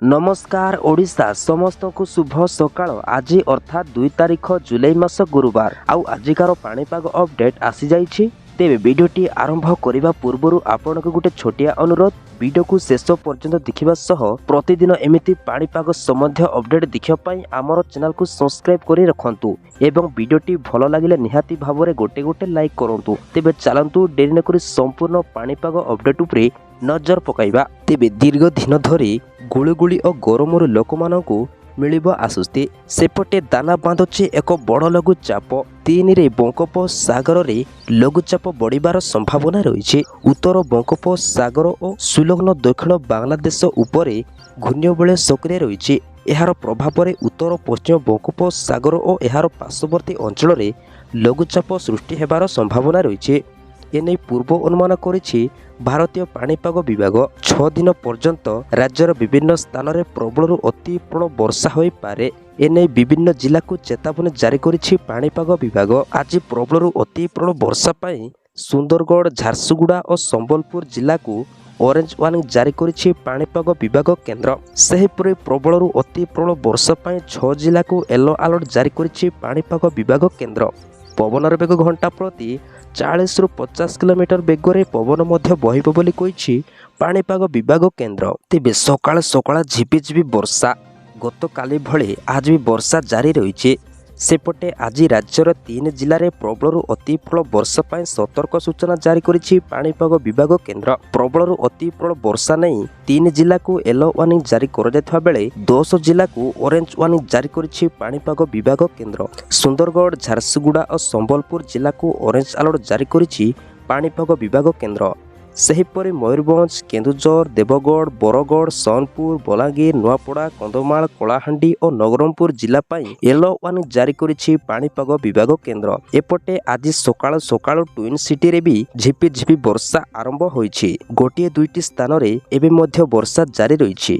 ନମସ୍କାର ଓଡ଼ିଶା, ସମସ୍ତଙ୍କୁ ଶୁଭ ସକାଳ। ଆଜି ଅର୍ଥାତ୍ 2 ତାରିଖ ଜୁଲାଇ ମାସ ଗୁରୁବାର, ଆଉ ଆଜିକାର ପାଣିପାଗ ଅପଡେଟ୍ ଆସିଯାଇଛି। ତେବେ ଭିଡ଼ିଓଟି ଆରମ୍ଭ କରିବା ପୂର୍ବରୁ ଆପଣଙ୍କୁ ଗୋଟେ ଛୋଟିଆ ଅନୁରୋଧ, ଭିଡ଼ିଓକୁ ଶେଷ ପର୍ଯ୍ୟନ୍ତ ଦେଖିବା ସହ ପ୍ରତିଦିନ ଏମିତି ପାଣିପାଗ ସମ୍ବନ୍ଧୀୟ ଅପଡେଟ୍ ଦେଖିବା ପାଇଁ ଆମର ଚ୍ୟାନେଲକୁ ସବସ୍କ୍ରାଇବ୍ କରି ରଖନ୍ତୁ ଏବଂ ଭିଡ଼ିଓଟି ଭଲ ଲାଗିଲେ ନିହାତି ଭାବରେ ଗୋଟେ ଗୋଟେ ଲାଇକ୍ କରନ୍ତୁ। ତେବେ ଚାଲନ୍ତୁ ଡେରି ନକରି ସମ୍ପୂର୍ଣ୍ଣ ପାଣିପାଗ ଅପଡେଟ୍ ଉପରେ ନଜର ପକାଇବା। ତେବେ ଦୀର୍ଘ ଦିନ ଧରି ଗୁଳୁଗୁଳି ଓ ଗରମରୁ ଲୋକମାନଙ୍କୁ ମିଳିବ ଆଶ୍ୱସ୍ତି। ସେପଟେ ଦାନା ବାନ୍ଧୁଛି ଏକ ବଡ଼ ଲଘୁଚାପ। 3ରେ ବଙ୍ଗୋପସାଗରରେ ଲଘୁଚାପ ବଢ଼ିବାର ସମ୍ଭାବନା ରହିଛି। ଉତ୍ତର ବଙ୍ଗୋପସାଗର ଓ ସୁଲଗ୍ନ ଦକ୍ଷିଣ ବାଂଲାଦେଶ ଉପରେ ଘୂର୍ଣ୍ଣିବଳୟ ସକ୍ରିୟ ରହିଛି। ଏହାର ପ୍ରଭାବରେ ଉତ୍ତର ପଶ୍ଚିମ ବଙ୍ଗୋପସାଗର ଓ ଏହାର ପାର୍ଶ୍ୱବର୍ତ୍ତୀ ଅଞ୍ଚଳରେ ଲଘୁଚାପ ସୃଷ୍ଟି ହେବାର ସମ୍ଭାବନା ରହିଛି। ଏନେଇ ପୂର୍ବ ଅନୁମାନ କରିଛି ଭାରତୀୟ ପାଣିପାଗ ବିଭାଗ। 6 ଦିନ ପର୍ଯ୍ୟନ୍ତ ରାଜ୍ୟର ବିଭିନ୍ନ ସ୍ଥାନରେ ପ୍ରବଳରୁ ଅତି ପ୍ରବଳ ବର୍ଷା ହୋଇପାରେ। ଏନେଇ ବିଭିନ୍ନ ଜିଲ୍ଲାକୁ ଚେତାବନୀ ଜାରି କରିଛି ପାଣିପାଗ ବିଭାଗ। ଆଜି ପ୍ରବଳରୁ ଅତି ପ୍ରବଳ ବର୍ଷା ପାଇଁ ସୁନ୍ଦରଗଡ଼, ଝାରସୁଗୁଡ଼ା ଓ ସମ୍ବଲପୁର ଜିଲ୍ଲାକୁ ଅରେଞ୍ଜ ୱାର୍ଣ୍ଣିଂ ଜାରି କରିଛି ପାଣିପାଗ ବିଭାଗ କେନ୍ଦ୍ର। ସେହିପରି ପ୍ରବଳରୁ ଅତି ପ୍ରବଳ ବର୍ଷା ପାଇଁ 6 ଜିଲ୍ଲାକୁ ୟେଲୋ ଆଲର୍ଟ ଜାରି କରିଛି ପାଣିପାଗ ବିଭାଗ କେନ୍ଦ୍ର। ପବନର ବେଗ ଘଣ୍ଟା ପ୍ରତି 40ରୁ 50 କିଲୋମିଟର ବେଗରେ ପବନ ମଧ୍ୟ ବହିବ ବୋଲି କହିଛି ପାଣିପାଗ ବିଭାଗ କେନ୍ଦ୍ର। ତେବେ ସକାଳ ସକାଳ ଝିପିଝିପି ବର୍ଷା, ଗତକାଲି ଭଳି ଆଜି ବି ବର୍ଷା ଜାରି ରହିଛି। ସେପଟେ ଆଜି ରାଜ୍ୟର 3 ଜିଲ୍ଲାରେ ପ୍ରବଳରୁ ଅତି ପ୍ରବଳ ବର୍ଷା ପାଇଁ ସତର୍କ ସୂଚନା ଜାରି କରିଛି ପାଣିପାଗ ବିଭାଗ କେନ୍ଦ୍ର। ପ୍ରବଳରୁ ଅତି ପ୍ରବଳ ବର୍ଷା ନେଇ 3 ଜିଲ୍ଲାକୁ ୟେଲୋ ୱାର୍ଣ୍ଣିଂ ଜାରି କରାଯାଇଥିବା ବେଳେ 10 ଜିଲ୍ଲାକୁ ଅରେଞ୍ଜ ୱାର୍ଣ୍ଣିଂ ଜାରି କରିଛି ପାଣିପାଗ ବିଭାଗ କେନ୍ଦ୍ର। ସୁନ୍ଦରଗଡ଼, ଝାରସୁଗୁଡ଼ା ଓ ସମ୍ବଲପୁର ଜିଲ୍ଲାକୁ ଅରେଞ୍ଜ ଆଲର୍ଟ ଜାରି କରିଛି ପାଣିପାଗ ବିଭାଗ କେନ୍ଦ୍ର। ସେହିପରି ମୟୂରଭଞ୍ଜ, କେନ୍ଦୁଝର, ଦେବଗଡ଼, ବରଗଡ଼, ସୋନପୁର, ବଲାଙ୍ଗୀର, ନୂଆପଡ଼ା, କନ୍ଧମାଳ, କଳାହାଣ୍ଡି ଓ ନବରଙ୍ଗପୁର ଜିଲ୍ଲା ପାଇଁ ୟେଲୋ ୱାର୍ଣ୍ଣିଂ ଜାରି କରିଛି ପାଣିପାଗ ବିଭାଗ କେନ୍ଦ୍ର। ଏପଟେ ଆଜି ସକାଳୁ ସକାଳୁ ଟ୍ୱିନ୍ ସିଟିରେ ବି ଝିପି ଝିପି ବର୍ଷା ଆରମ୍ଭ ହୋଇଛି। ଗୋଟିଏ ଦୁଇଟି ସ୍ଥାନରେ ଏବେ ମଧ୍ୟ ବର୍ଷା ଜାରି ରହିଛି।